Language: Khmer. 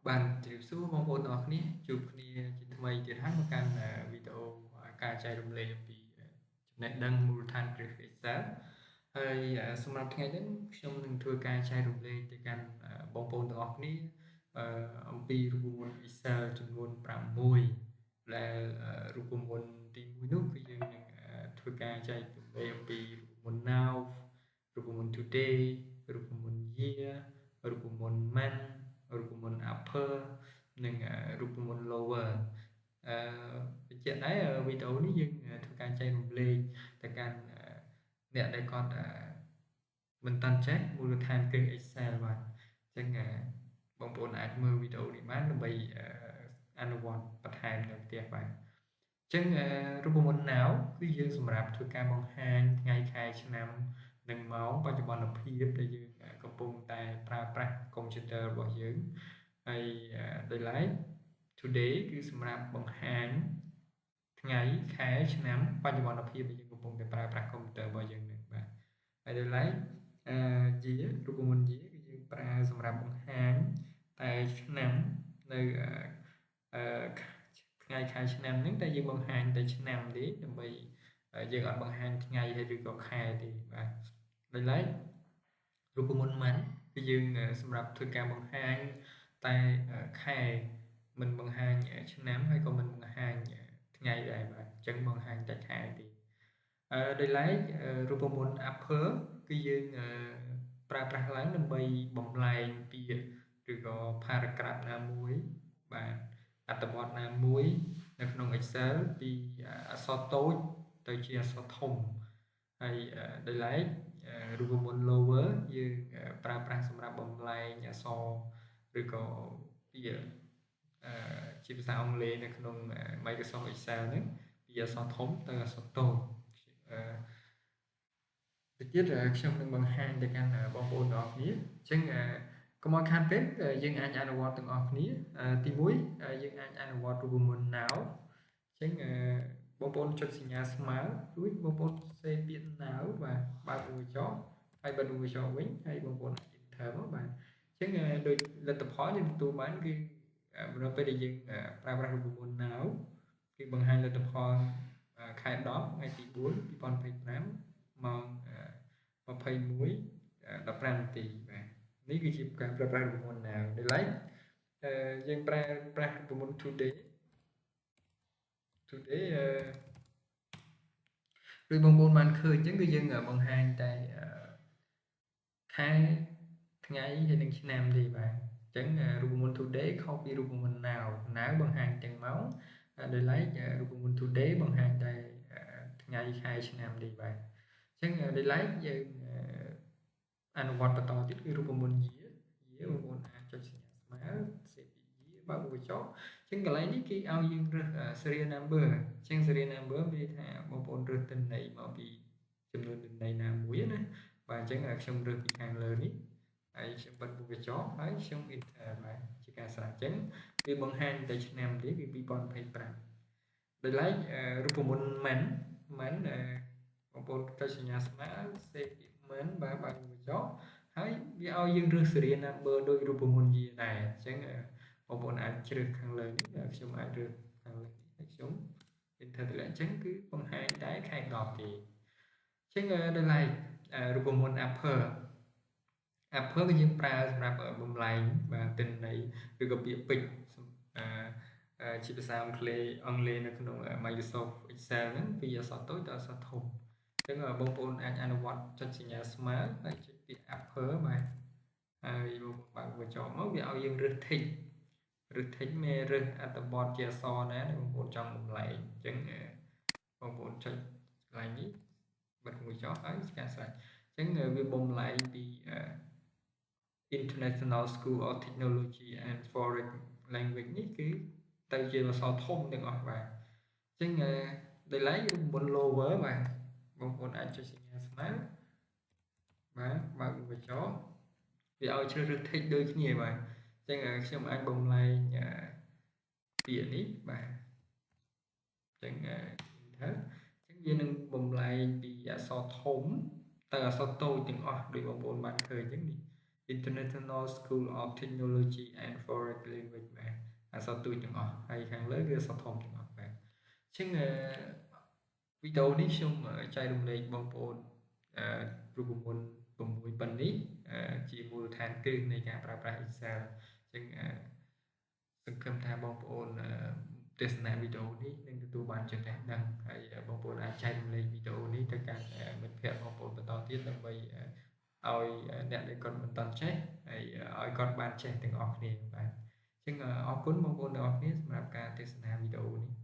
បាទជម្រាបសួរបងប្អូនទាំងអស់គ្នាជួបគ្នាជាថ្មីទៀតហើយមកកាន់វីដេអូការចែករំលែកអំពីចំណេះដឹងមូលដ្ឋានគ្រឹះ Excel ហើយសម្រាប់ថ្ងៃនេះខ្ញុំនឹងធ្វើការចែករំលែកទៅកាន់បងប្អូនទាំងអស់គ្នាអំពីរូបមន្ត Excel ចំនួន6ដែលរូបមន្តទី1នោះគឺយើងនឹងធ្វើការចែករំលែកអំពីរូបមន្ត now រូបមន្ត today រូបមន្ត year រូបមន្ត month រូបមន្ត upper និងរូបមន្ត lower អឺបញ្ជាក់ដែរវីដេអូនេះយើងធ្វើការចែករំលែកទៅកាន់អ្នកដែលគាត់មិនតាន់ចេះមូលដ្ឋានគ្រឹះ Excel បាទអញ្ចឹងបងប្អូនអាចមើលវីដេអូនេះបានដើម្បីអនុវត្តបន្ថែមនៅផ្ទះបាទអញ្ចឹងរូបមន្ត now គឺយើងសម្រាប់ធ្វើការបង្ហាញថ្ងៃខែឆ្នាំនិងម៉ោងបច្ចុប្បន្នភាពដែលយើងកំពុងតែប្រើប្រាស់កុំព្យូទ័ររបស់យើងហើយដោយឡែក today គឺសម្រាប់បង្ហាញថ្ងៃខែឆ្នាំបច្ចុប្បន្នភាពដែលយើងកំពុងតែប្រើប្រាស់កុំព្យូទ័ររបស់យើងនឹងបាទហើយដោយឡែកអឺ year រូបមន្ត year គឺយើងប្រើសម្រាប់បង្ហាញតែឆ្នាំនៅអឺថ្ងៃខែឆ្នាំហ្នឹងតែយើងបង្ហាញតែឆ្នាំទេដើម្បីយើងអត់បង្ហាញថ្ងៃហើយឬក៏ខែទេបាទដោយឡែករូបមន្ត month គឺយើងសម្រាប់ធ្វើការបង្ហាញតែខែមិនបង្ហាញឆ្នាំហើយក៏មិនបង្ហាញថ្ងៃដែរបាទអញ្ចឹងបង្ហាញតែខែទេអឺដោយឡែករូបមន្ត upper គឺយើងប្រើប្រាស់ឡើងដើម្បីបំលែងពាក្យឬក៏ paragraph ណាមួយបាទអត្ថបទណាមួយនៅក្នុង Excel ពីអក្សរតូចទៅជាអក្សរធំហើយដោយឡែករូបមន្ត lower យើងប្រើប្រាស់សម្រាប់បំលែងអក្សរឬក៏ពាក្យជាភាសាអង់គ្លេសនៅក្នុង Microsoft Excel ហ្នឹងពីអក្សរធំទៅអក្សរតូចអឺទៅទៀតខ្ញុំនឹងបង្ហាញទៅកាន់បងប្អូនទាំងអស់គ្នាអញ្ចឹងកុំឲ្យខាតពេលយើងអាចអនុវត្តទាំងអស់គ្នាទី1យើងអាចអនុវត្តរូបមន្ត now អញ្ចឹងបងប្អូនចុចសញ្ញាស្មើរួចបងប្អូនសេពាក្យ now បាទបើកវង់ក្រចកហើយបិទវង់ក្រចកវិញហើយបងប្អូន enter មកបាទអញ្ចឹងដោយលទ្ធផលយើងទទួលបានគឺនៅពេលដែលយើងប្រើប្រាស់រូបមន្ត now គឺបង្ហាញលទ្ធផលខែ10ថ្ងៃទី4 2025ម៉ោង21 15នាទីបាទនេះគឺជាការប្រើប្រាស់រូបមន្ត now ដោយឡែកយើងប្រើប្រាស់រូបមន្ត today today អឺដូចបងប្អូនបានឃើញអញ្ចឹងគឺយើងបង្ហាញតែខែថ្ងៃហើយនិងឆ្នាំទេបាទអញ្ចឹងរូបមន្ត today ខុសពីរូបមន្ត now now បង្ហាញទាំងម៉ោងដោយឡែករូបមន្ត today បង្ហាញតែថ្ងៃខែឆ្នាំទេបាទអញ្ចឹងដោយឡែកយើងអនុវត្តបន្តទៀតគឺរូបមន្ត year year បងប្អូនអាចចុចសញ្ញាស្មើសេពី year បើកវង់ក្រចកអញ្ចឹងកន្លែងនេះគេឲ្យយើងរើស serial number អញ្ចឹង serial number មានន័យថាបងប្អូនរើសទិន្នន័យមកពីចំនួនទិន្នន័យណាមួយណាបាទអញ្ចឹងខ្ញុំរើសពីខាងលើនេះហើយខ្ញុំបិទវង់ក្រចកហើយខ្ញុំ enter បាទជាការស្រេចអញ្ចឹងវាបង្ហាញតែឆ្នាំទេគឺ2025ដោយឡែករូបមន្ត month month បងប្អូនចុចសញ្ញាស្មើសេពី month បាទបើកវង់ក្រចកហើយវាឲ្យយើងរើស serial number ដោយរូបមន្ត year ដែរអញ្ចឹងបងប្អូនអាចជ្រើសខាងលើនេះខ្ញុំអាចរើសខាងលើនេះហើយខ្ញុំ enter ទៅលើអញ្ចឹងគឺបង្ហាញតែខែ10ទេអញ្ចឹងដោយឡែករូបមន្ត upper upper គឺយើងប្រើសម្រាប់បំលែងបាទទិន្នន័យឬក៏ពាក្យពេចន៍ជាភាសាអង់គ្លេសអង់គ្លេសនៅក្នុង Microsoft Excel ហ្នឹងពីអក្សរតូចទៅអក្សរធំអញ្ចឹងបងប្អូនអាចអនុវត្តចុចសញ្ញាស្មើហើយចុចពាក្យ upper បាទហើយបងប្អូនបើកវញ្ចក់មកវាឲ្យយើងរើស text រើស text មានរើសអត្ថបទជាអក្សរណាដែលបងប្អូនចង់បំលែងអញ្ចឹងបងប្អូនចុចកន្លែងនេះបិទវង់ក្រចកហើយការស្រេចអញ្ចឹងវាបំលែងពី International School of Technology and Foreign Language នេះគឺទៅជាអក្សរធំទាំងអស់បាទអញ្ចឹងដោយឡែករូបមន្ត lower បាទបងប្អូនអាចចុចសញ្ញាស្មើបាទបើកវង់ក្រចកវាឲ្យជ្រើសរើស text ដូចគ្នាបាទអញ្ចឹងខ្ញុំអាចបំលែងពាក្យនេះបាទអញ្ចឹង enter អញ្ចឹងវានឹងបំលែងពីអក្សរធំទៅអក្សរតូចទាំងអស់ដូចបងប្អូនបានឃើញអញ្ចឹងនេះ International School of Technology and Foreign Language បាទអក្សរទូចទាំងអស់ហើយខាងលើគឺអក្សរធំទាំងអស់បាទអញ្ចឹងវីដេអូនេះខ្ញុំចែករំលែកបងប្អូនរូបមន្ត6ប៉ុណ្នេះជាមូលដ្ឋានគ្រឹះនៃការប្រើប្រាស់ Excel អញ្ចឹងសង្ឃឹមថាបងប្អូនទស្សនាវីដេអូនេះនឹងទទួលបានចំណេះដឹងហើយបងប្អូនអាចចែករំលែកវីដេអូនេះទៅកាន់មិត្តភ័ក្តិបងប្អូនបន្តទៀតដើម្បីឲ្យអ្នកដែលគាត់មិនទាន់ចេះហើយឲ្យគាត់បានចេះទាំងអស់គ្នាបាទអញ្ចឹងអរគុណបងប្អូនទាំងអស់គ្នាសម្រាប់ការទស្សនាវីដេអូនេះ។